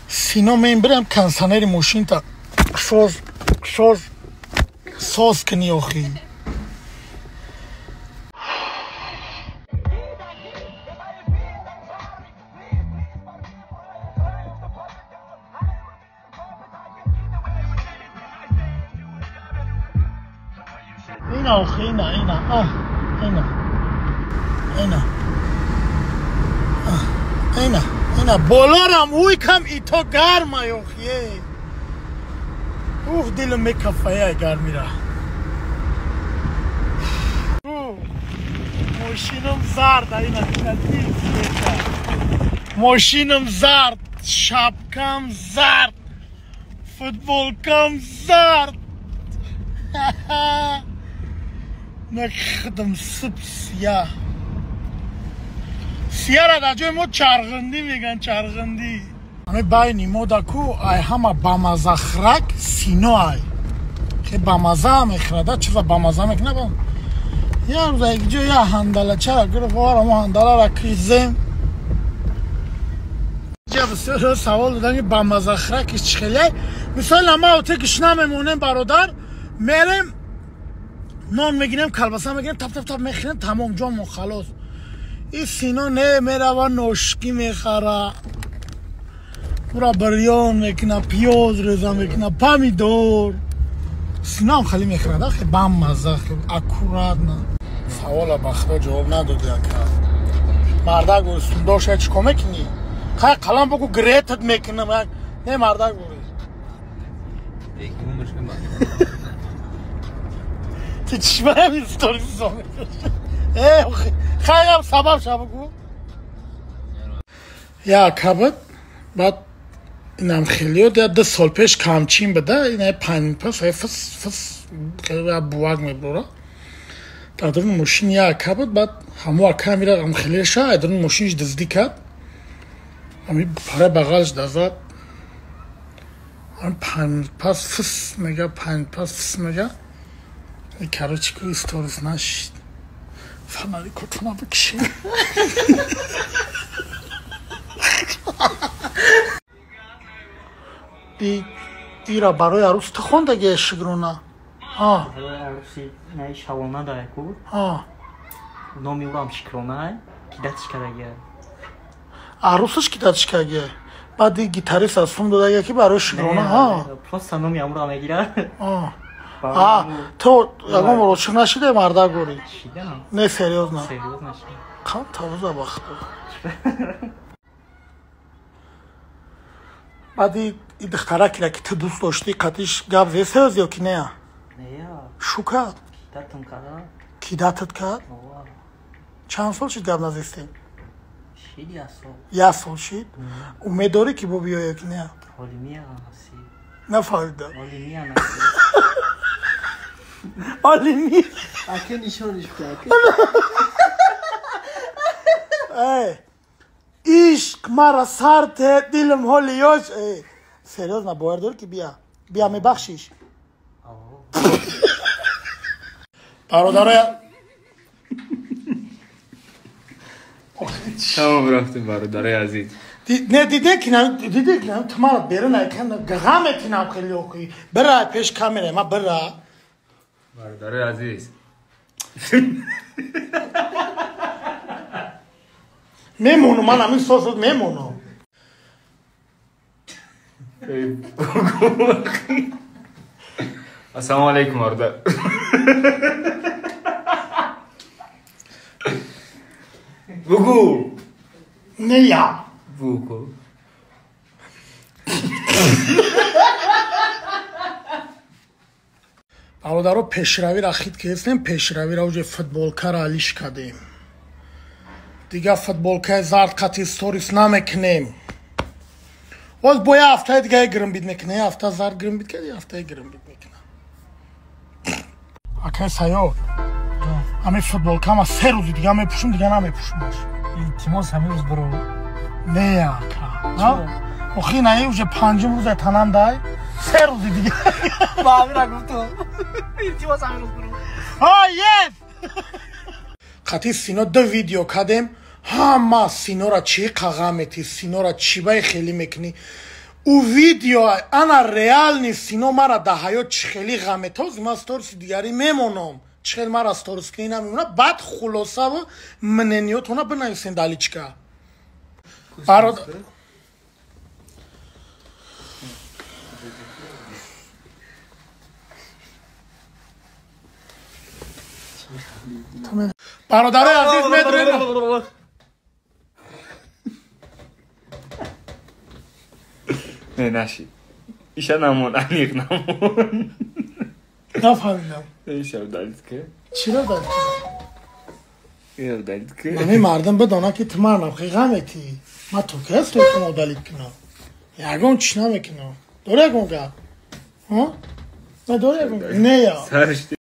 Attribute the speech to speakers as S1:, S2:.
S1: Сино мебирам кондиционери мошинта соз соз соз кунӣ охи. Ина охи, ина, ина, ина, ина, ина, ина, болорам уй кам ито гарма охи. Ух, дилам мекафая гармира. Мошинам зард, ина, ина, мошинам зард, шапкам зард, футболкам зард. Нахидам суб сия. Сияра дар ҷои мо чарғиндӣ меган, чарғиндӣ. Ами байни мо да ку ай ҳама бамазахрак сино ай. Хе бамаза мехӯрада, чиза бамаза мекунад. Я рӯз як ҷо я ҳандалачара гирифт, овара мо ҳандалара кизем. Ҷа бисёр савол додан ки бамазахракиш чӣ хеле. Мисол ама оте гишна мемонем бародар, мерем нон мегирем, колбаса мегирем, тап тап тап мехӯрем, тамом ҷонмон халос. И сино не мерава ношки мехара, ура бирён мекуна, пиёз реза мекуна, помидор. Синоам хеле мехӯрад, хеле бамаза, хеле аккуратно. Савола ба худо ҷавоб надоди ака. Мардак гӯри чӣ кор мекунӣ? Хай қалам бугу гретат мекунам. Не мардак гӯри. Ти чӣ барам истори зон? Хайрам сабаб ша бугу. Я кабад баъд инам хелиёд я 2 сол пеш камчин буда, ина панҷ пас фис фис хеле бувак мебура. Дар дарун мошин я кабад баъд ҳамо ака мира ам хелеша, ай дарун мошинш дуздӣ кард. Ами пара бағалш дазад. Ам панҷ пас фис мега, панҷ пас фис мега. Короче, ку сторис нашид. Фонари котона бикши. Ира барои арӯс ту хондагия шигрона?
S2: Барои арӯси наи шавона даку. Номи ӯам шикрона, кидатиш кардагия.
S1: Арӯсаш кидатиш кардагия. Баъд гитарист аз сум додагия ки барои шикрона.
S2: Просто номи амро мегирад.
S1: Ту ягон бор ошиқ нашиде мардак гӯри?
S2: Шидам.
S1: Не, серьёзно.
S2: Серьёзно шидам.
S1: Кам тавза бахт. Баъд и духтаракира ки ту дӯст доштӣ, қатиш гап зесеоз ё ки не?
S2: Не.
S1: Шу кард?
S2: Кидатам кард.
S1: Кидатат кард? Чанд сол шид гап назестем?
S2: Шид як сол.
S1: Як сол шид? Умед дорӣ ки бо биёя ки не?
S2: Ҳоли мианаси.
S1: Нафаҳмидам.
S2: Ҳоли мианаси.
S1: Ҳоли ми.
S2: Аке нишониш буда.
S1: Ишқ мара сар те дилам ҳоли ёш. Серьёзно бовар дорӣ ки бия? Бия мебахшиш? Бародароя
S3: тамом рафтем бародарои азиз.
S1: Не диде ки диде ки ту мара берун айкан ғаметинам хеле охи. Бира пеш камера ма бира.
S3: Бародарои азиз.
S1: Мемонам, ман ҳамин сол шуд мемонам.
S3: Ассалому алайкум бародар. Бугу.
S1: Не я.
S3: Бугу.
S1: Бародаро пешравиро хит кардем, пешравиро уже футболкаро алиш кардем. Дигар футболкаи зард қати сторис намекунем. Боз бо як ҳафтаи дига гирмбид мекунем. Як ҳафта зард гирмбид кард, як ҳафтаи гирмбид мекунам. Акай Сайёд, ҳамин футболкама 3 рӯзи дига мепӯшум, дига намепӯшумаш.
S2: Илтимос ҳамин рӯз биро.
S1: Не ака. Охи на уже 5-ум рӯзе танам дай. 3 рӯзи дига.
S2: Ба ҳамира гуфтум. Илтимос ҳамин рӯз биро.
S1: О, yes! Қати Сино 2 видео кардем. Ҳама Синора чӣ қағам метӣ, Синора чӣ баи хелӣ мекунӣ. У видео ана реальный Сино мара да ҳаёт чӣ хелӣ ғам метоз, ман сториси дигарӣ мемонам. Чӣ хел мара сторис кунӣ намемона. Баъд хулосаву мнениётона бинависен дар личка. Бародарои азиз, медонед,
S3: не нашид. Иша намон, аниқ намон.
S1: Нафаҳмидам.
S3: Иша удалить ки.
S1: Чиро удалить
S3: ки? Иша удалить ки.
S1: Мани мардум бидона ки ту мара нахи ғаметӣ. Ма то ки ҳаст ту удалить кунам. Ягон чӣ намекунам. Дори ягон гап? Ҳа? Не дори ягон? Не я.